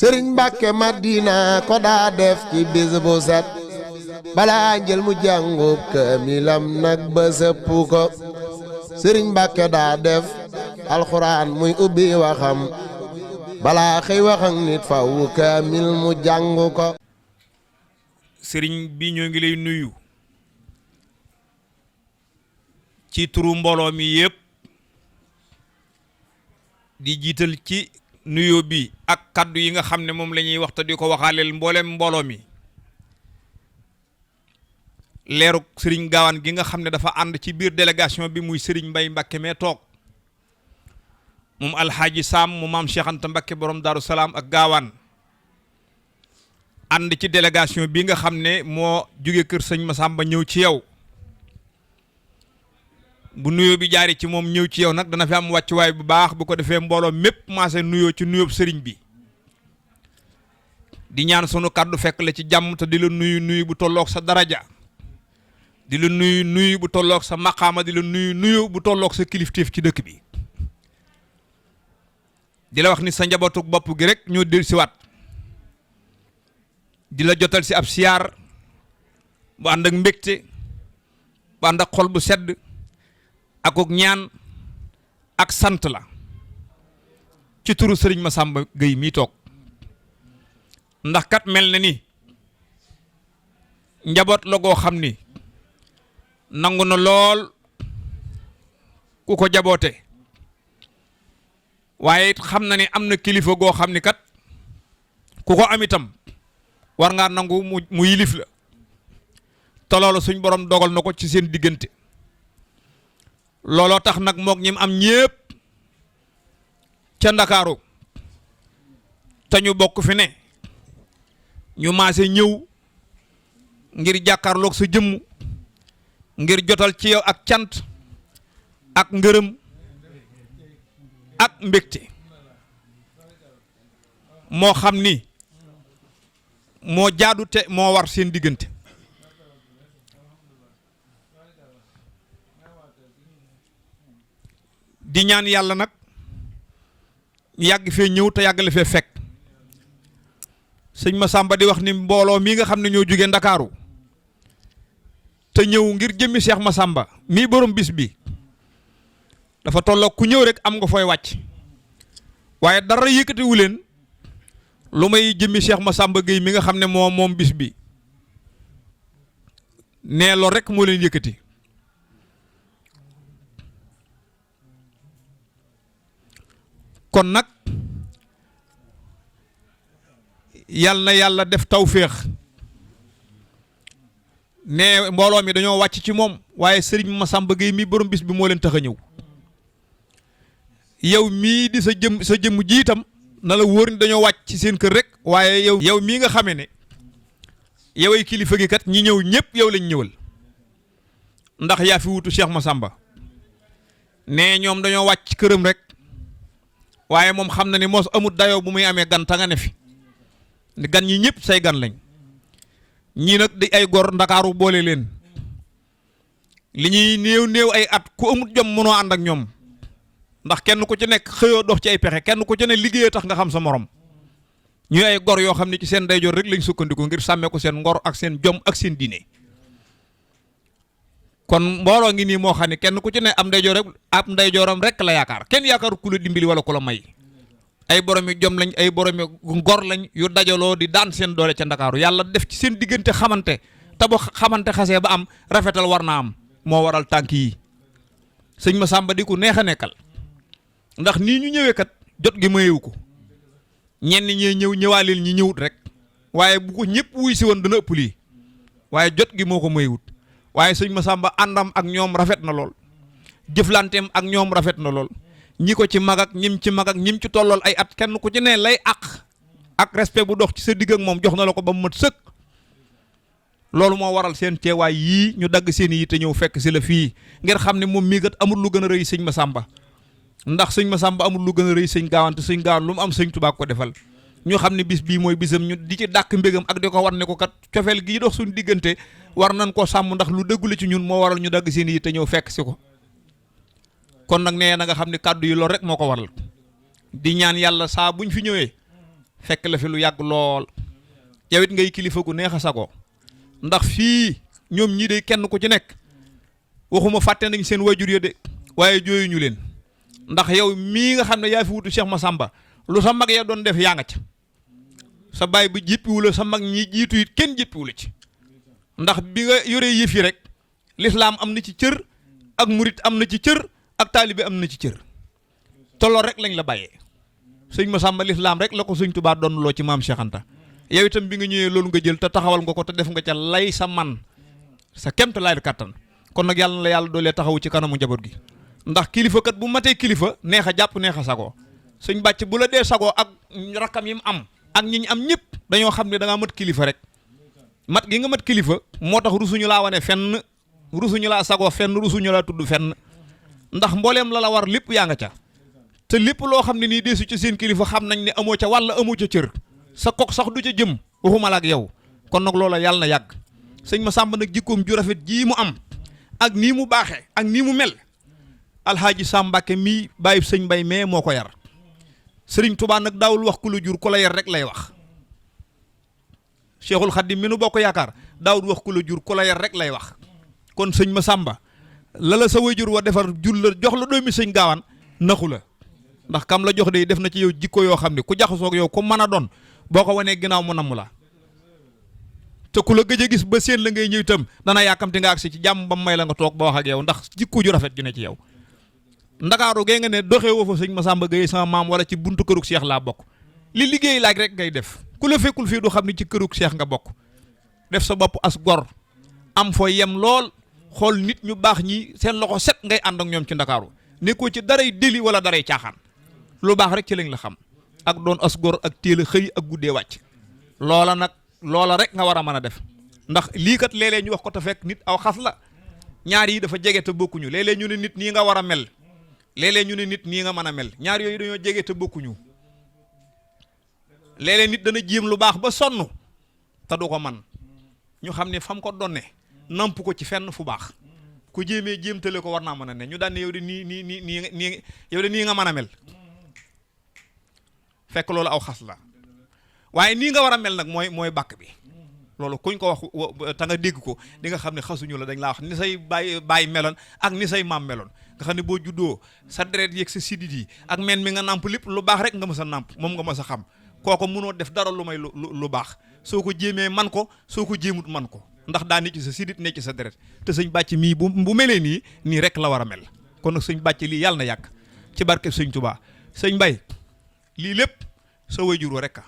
sëriñ Mbàkke Madina ko daa def ci bis bu set balaa njël mu jàngub kaamilam nag ba sëpp ko sëriñ Mbàkke daa def alxuraan muy ubbi waxam balaa xëy wax ak nit faw kaamil mu jàng ko. sëriñ bi ñoo ngi lay nuyu ci turu mbooloo mi yépp di jiital ci nuyoo bi ak kaddu yi nga xam ne moom la ñuy waxta di ko waxaaleel mboolem mbooloo mi leeru sëriñ gaawaan gi nga xam ne dafa ànd ci biir délégation bi muy sëriñ Mbay Mbàkke mee toog moom alxaaji Saam mu maam Cheikh Anta Mbàkke borom Daaru Salaam ak gaawaan ànd ci délégation bi nga xam ne moo jóge kër sëñ Masamba ñëw ci yow bu nuyoo bi jaari ci moom ñëw ci yow nag dana fi am wàccuwaay bu baax bu ko defee mbooloo mépp maase nuyoo ci nuyoob sëriñ bi di ñaan sunu kàddu fekk la ci jàmm te di la nuyu bu tolloog sa daraja di la nuyu bu tolloog sa maqaama di la nuyu bu tolloog sa kilifteef ci dëkk bi di la wax ni sa njabootuk bopp gi rek ñoo dellusiwaat di la jotal si ab siyaar bu ànd ak mbégte bu ànd ak xol bu sedd akuk ñaan ak sant la ci turu sëriñ Masamba Gueye mii toog ndax kat mel na ni njaboot la goo xam ni nangu na lool ku ko jaboote waaye it xam na ni am na kilifa goo xam ni kat ku ko am itam war ngaa nangu mu yilif la te loolu suñ borom dogal na ko ci seen diggante looloo tax nag mook ñim am ñépp ca Ndakaaru te ñu bokk fi ne ñu maase ñëw ngir jàkkaarloog sa jëmm ngir jotal ci yow ak cant ak ngërëm ak mbégte moo xam ni moo jaadu te moo war seen diggante di ñaan yàlla nag yàgg fee ñëw te yàgg la fee fekk sëñ Masamba di wax ni mbooloo mii nga xam ne ñoo jóge Ndakaaru te ñëw ngir jëmmi Cheikh Masamba mii borom bis bi dafa tolloog ku ñëw rek am nga fooy wàcc waaye dara yëkkatiwu leen lu may jëmmi Cheikh Masamba Gueye mi nga xam ne moom bis bi nee loolu rek moo leen yëkkati kon nag yal na yàlla def tawféex ne mbooloo mi dañoo wàcc ci moom waaye sëriñ Masamba Gueye mii borom bis bi moo leen tax a ñëw yow mii di sa jëmm jiitam na la wóor ni dañoo wàcc ci seen kër rek waaye yow mii nga xamee ne yow ay kilifa gi kat ñi ñëw ñëpp yow lañ ñëwal ndax yaa fi wutu Cheikh Masamba ne ñoom dañoo wàcc këram rek waaye moom xam na ni mos amut dayoo bu muy amee gan ta nga ne fi gan ñi ñëpp say gan lañ ñii nag di ay gor Ndakaaru boole leen li ñuy néew ay at ku amut jom mënoo ànd ak ñoom ndax kenn ku ci nekk xëyoo dox ci ay pexe kenn ku ci ne liggéeyee tax nga xam sa morom ñuy ay gor yoo xam ne ci seen ndeyjoor rek lañ sukkandiku ngir sàmmee ko seen ngor ak seen jom ak seen diine kon mbooloo ngi nii moo xam ne kenn ku ci ne ab ndeyjooram rek la yaakaar kenn yaakaaru ku la dimbali wala ku la may ay boromi jom lañ ay boromi ngor lañ yu dajaloo di daan seen doole ca Ndakaaru yàlla def ci seen diggante xamante te bu xamante xasee ba am rafetal war naa am moo waral tànk yi sëñ Masamba di ku neex a nekkal ndax nii ñu ñëwee kat jot gi mayewu ko ñenn ñee ñëwaaleel ñi ñëwut rek waaye bu ko ñëpp wuy si woon dana ëpp lii waaye jot gi moo ko mayewut waaye sëñ Masamba àndam ak ñoom rafet na lool jëflanteem ak ñoom rafet na lool ñi ko ci mag ak ñim ci tollool ay at kenn ku ci ne lay ak respect bu dox ci sa digg ak moom jox na la ko ba mu mat sëkk loolu moo waral seen teewaay yii ñu dagg seen yi te ñëw fekk si la fii ngir xam ne moom mii kat amul lu gën a rëy sëñ Masamba ndax sëñ Masamba amul lu gën a rëy sëñ Gaawaan te sëñ Gaawaan lu mu am sëñ Tuubaa ko defal ñu xam ne bis bii mooy bisam ñu di ci dàkk mbégam ak di ko wan ne ko kat cofeel gii dox suñu diggante war nañ koo sàmm ndax lu dëggule ci ñun moo waral ñu dagg seen yi te ñëw fekk si ko kon nag nee na nga xam ne kàddu yi loolu rek moo ko waral di ñaan yàlla saa buñ fi ñëwee fekk la fi lu yàgg lool yow it ngay kilifa gu neex a sagoo ndax fii ñoom ñii de kenn ku ci nekk waxuma fàtte nañ seen wajur ya de waaye jooyuñu leen ndax yow mii nga xam ne yaa fi wutu Cheikh Massamba lu sa mag ya doon def yaa nga ca sa baay bi jippiwu la sa mag ñi jiitu it kenn jippiwu la ci ndax bi nga yoree yëf yi rek lislaam am na ci cër ak murit am na ci cër ak taalibe am na ci cër te lool rek lañ la bàyyee sëñ Massamba lislaam rek la ko sëñ Tuubaa doon loo ci maam Cheikh Anta yow itam bi nga ñëwee loolu nga jël te taxawal nga ko te def nga ca lay sa man sa kemt lay kattan kon nag yàlla na la yàlla doolee taxawu ci kanamu njaboot gi ndax kilifa kat bu matee kilifa neex a jàpp neex a sagoo sëñ bàcc bu la dee sagoo ak rakkam yi mu am ak ñi ñu am ñëpp dañoo xam ne da ngaa mat kilifa rek mat gi nga mat kilifa moo tax rusuñu laa wane fenn rusuñu laa sagoo fenn rusuñu laa tudd fenn ndax mbooleem la la war lépp yaa nga ca te lépp loo xam ne nii deesu ci seen kilifa xam nañ ne amoo ca wàll amoo ca cër sa kok sax du ca jëm waxuma la ak yow kon nag loola yàlla na yàgg sëñ Massamba nag jikkoom ju rafet jii mu am ak nii mu baaxee ak nii mu mel alxaaji Sam Mbàkke mii bàyyi sëñ Mbay mais moo ko yar sëriñ Tuubaa nag daawul wax ku la jur ku la yar rek lay wax Cheikhul Khadim mi nu bokk yaakaar daawul wax ku la jur ku la yar rek lay wax kon sëñ Massamba la sa waajur wa defar jur la jox la doomi sëñ Gaawaan naxu la ndax kam la jox de def na ci yow jikko yoo xam ne ku jaxasoog yow ku mën a doon boo ko wanee ginnaaw mu namm la te ku la gëj a gis ba seen la ngay ñëw itam dana yàkkamti nga agsi ci jàmm ba may la nga toog ba wax ak yow ndax jikko ju rafet ju ne ci yow ndakaaru gee nga ne doxee woo fa sëñ Massamba Gueye sama maam wala ci buntu kërug Cheikh laa bokk li liggéey laaj rek ngay def ku la fekkul fii du xam ne ci kërug Cheikh nga bokk def sa bopp as gor am foo yem lool xool nit ñu baax ñi seen loxo set ngay ànd ak ñoom ci ndakaaru nekkoo ci daray déli wala daray caaxaan lu baax rek ci lañ la xam ak doon as gor ak téel a xëy ak guddee wàcc loola rek nga war a mën a def ndax lii kat léeg-léeg ñu wax ko te fekk nit aw xas la ñaar yi dafa jege te bokkuñu léeg-léeg ñu ne nit nii nga war a mel léeg-léeg ñu ne nit nii nga mën a mel ñaar yooyu dañoo jege te bokkuñu léeg-léeg nit dana jéem lu baax ba sonn te du ko man ñu xam ne fam ko donne namp ko ci fenn fu baax ku jéemee jéemtale ko war naa mën a ne ñu daan ne yow de nii yow de nii nga mën a mel fekk loolu aw xas la waaye nii nga war a mel nag mooy bàkk bi loolu kuñ ko wax ta nga dégg ko di nga xam ne xasuñu la dañ laa wax ni say bàyyi meloon ak ni say maam meloon nga xam ne boo juddoo sa deret yeeg sa sidit yi ak men mi nga nàmp lépp lu baax rek nga mës a nàmp moom nga mës a xam kooko mënoo def dara lu may lu baax soo ko jéemee man ko soo ko jéemut man ko ndax daa ne ci sa sidit ne ci sa deret te sëñ bàcc mii bu melee nii rek la war a mel kon nag sëñ bàcc lii yàlla na yàgg ci barke sëñ Tuubaa sëñ Mbay lii lépp sa waajur wa rek a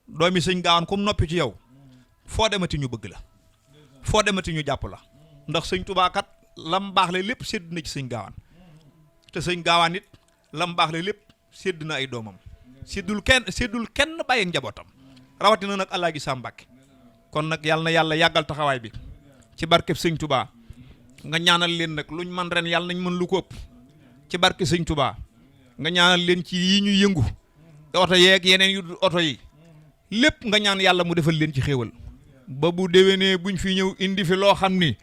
doomi sëñ Gaawaan comme noppi ci yow foo demati ñu bëgg la foo demati ñu jàpp la ndax sëñ Tuubaa kat lam baax la lépp sédd na ci sëñ Gaawaan te sëñ Gaawaan it lam baax la lépp sédd na ay doomam séddul kenn bàyyi njabootam rawatina nag Alaaji Sam Mbàkke kon nag yàlla na yàlla yàggal taxawaay bi ci barkeb sëñ Tuubaa nga ñaanal leen nag luñ man ren yàlla nañ mën lu ko ëpp ci barke sëñ Tuubaa nga ñaanal leen ci yii ñuy yëngu oto yeeg yeneen yu oto yi lépp nga ñaan yàlla mu defal leen ci xéewal ba bu déwénee buñ fi ñëw indi fi loo xam ni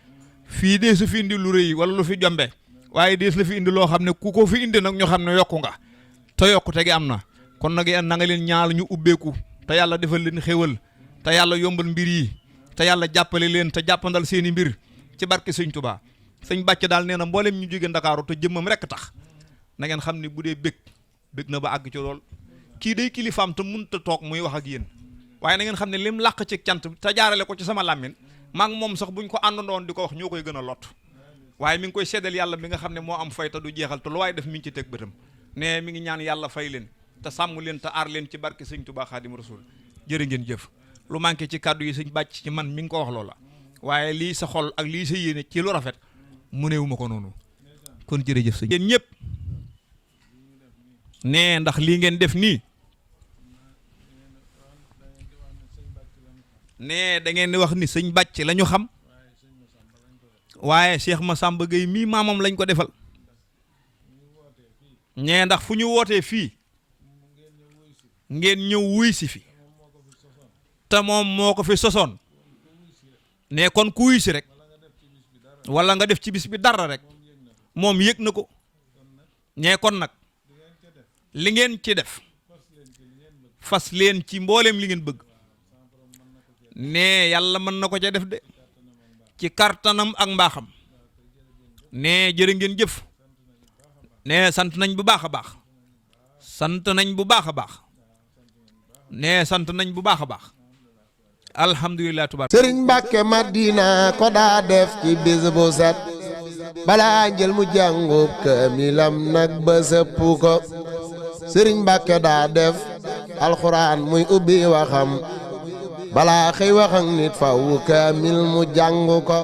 fii dee su fi indi lu rëy wala lu fi jombe waaye dees la fi indi loo xam ne ku ko fi indi nag ñu xam ne yokku nga te yokkute gi am na kon nag na nga leen ñaal ñu ubbeeku te yàlla defal leen xéewal te yàlla yombal mbir yi te yàlla jàppale leen te jàppandal seeni mbir ci barke sëñ Tuubaa sëñ bàcc daal nee na mboolem ñu jóge Ndakaaru te jëmmam rekk tax na ngeen xam ne bu dee bég na ba àgg ci lool kii day kilifaam te mënut a toog muy wax ak yéen waaye na ngeen xam ne lim làq ci cant te jaarale ko ci sama làmmiñ maa ngi moom sax buñ ko àndandoon di ko wax ñoo koy gën a lot waaye mi ngi koy seddal yàlla mi nga xam ne moo am fay te du jeexal te lu waaye def mi ngi ci teg bëtam ne mi ngi ñaan yàlla fay leen te sàmm leen te aar leen ci barke sëñ Tuubaa Xaadimu Rasuul jërë ngeen jëf lu manqué ci kàddu yi sëñ bàcc ci man mi ngi ko wax loola waaye lii sa xol ak lii sa yéene ci lu rafet mu néewu ma ko noonu kon jërëjëf sëñ yéen ñëpp nee ndax lii ngeen def nii nee da ngeen di wax ni sëñ bàcc la ñu xam waaye Cheikh Massamba Gueye mii maamam lañ ko defal nee ndax fu ñu wootee fii ngeen ñëw wuy si fi te moom moo ko fi sosoon ne kon ku wuy si rek wala nga def ci bis bi dara rek moom yëg na ko ne kon nag li ngeen ci def fas leen ci mbooleem li ngeen bëgg ne yàlla mën na ko ca def de ci kartanam ak mbaaxam ne jërë ngeen jëf ne sant nañ bu baax a baax sant nañ bu baax a baax ne sant nañ bu baax a baax alhamdulilah tubaab sëriñ Mbàkke Madina ko daa def ci bis bu set balaa njël mu jàngub kaamilam nag ba sëpp ko sëriñ Mbàkke daa def alxuraan muy ubbi waxam balaa xëy wax ak nit faw kaamil mu jàng ko